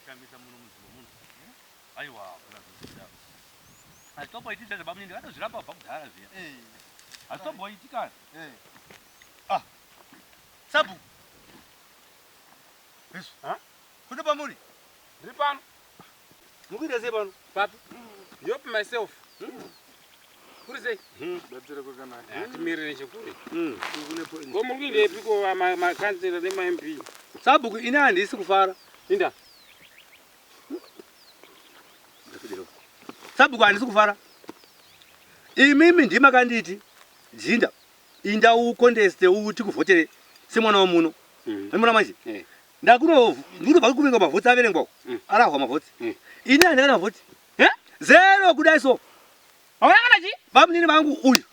zvinoshamisa muno munzvimbo muno. Aiwa, hakuna zvinozodaro. Hazvitomboiti zviya zvabamunini ndakatozviramba kubva kudhara zviya. Eh. Hazvitomboiti kana. Eh. Ah. Sabhuku. Hezvo. Ha? Kuno pamuri? Ndiri pano. Mukuita sei pano? Papi. Help myself. Kuri sei? Batsira kwakanaka. Ah, Timirire nechekure. Kune point. Ko muri kuendepi ko makansela nemaMP? Sabhuku ini handisi kufara. Inda. Sabhuku handisi kufara. Imimi ndimakanditi jinda inda ukonteste uti kuvhotere semwana wamuno. Anoona manje? Eh. Ndakuno ndinobva kuvenga mavhotsi averengwa. Arahwa mavhotsi. Ini handina kana vhotsi. Eh? Zero kudai so. Hauna kana chii? Bamunini vangu uyu.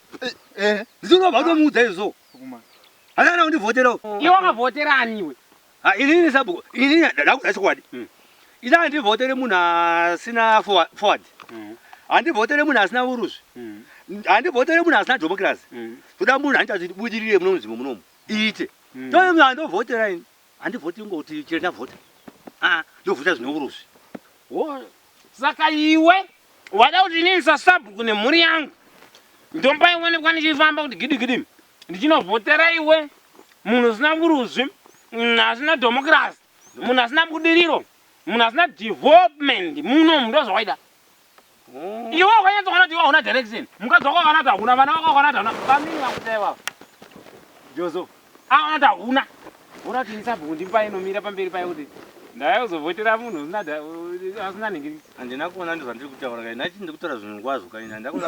Eh. Ndinobva kutomuudza izvo. Kuma. Handina kana kundivhotera. Iwe wakavhotera ani iwe? Ha inini sabhuku inini ndakuda chokwadi. Ini handivhotere munhu asina forward. Handivhotere munhu asina uruzvi. Handivhotere munhu asina democracy. Toda munhu anoita kuti budirire muno munzvimbo munomu. Iite. Toda munhu andovhotera ini. Handivhoti kungoti chero ndavhota. Ah, ndovhota zvine uruzvi. Wo, saka iwe wada kuti inini sasabhuku nemhuri yangu ndombaionekwa ndichifamba kuti gidi gidi ndichinovhotera iwe munhu usina uruzvi, munhu asina democracy, munhu asina budiriro, munhu asina development munomu ndozvawaida. Iwe wakanyatsoona kuti iwe hauna direction, mukadzi wako akaona kuti hauna, vana vako vakaona kuti hauna, bamini vako chaivo ava. Jozo aona kuti hauna. Ona kuti ini sabhuku ndimba inomira pamberi paye kuti ndauya kuzovhotera munhu usina asina nhingiri. Handina kuona ndozvandiri kutaura kai. Ndachi ndiri kutaura zvinhu kwazvo kai. Handina kuona.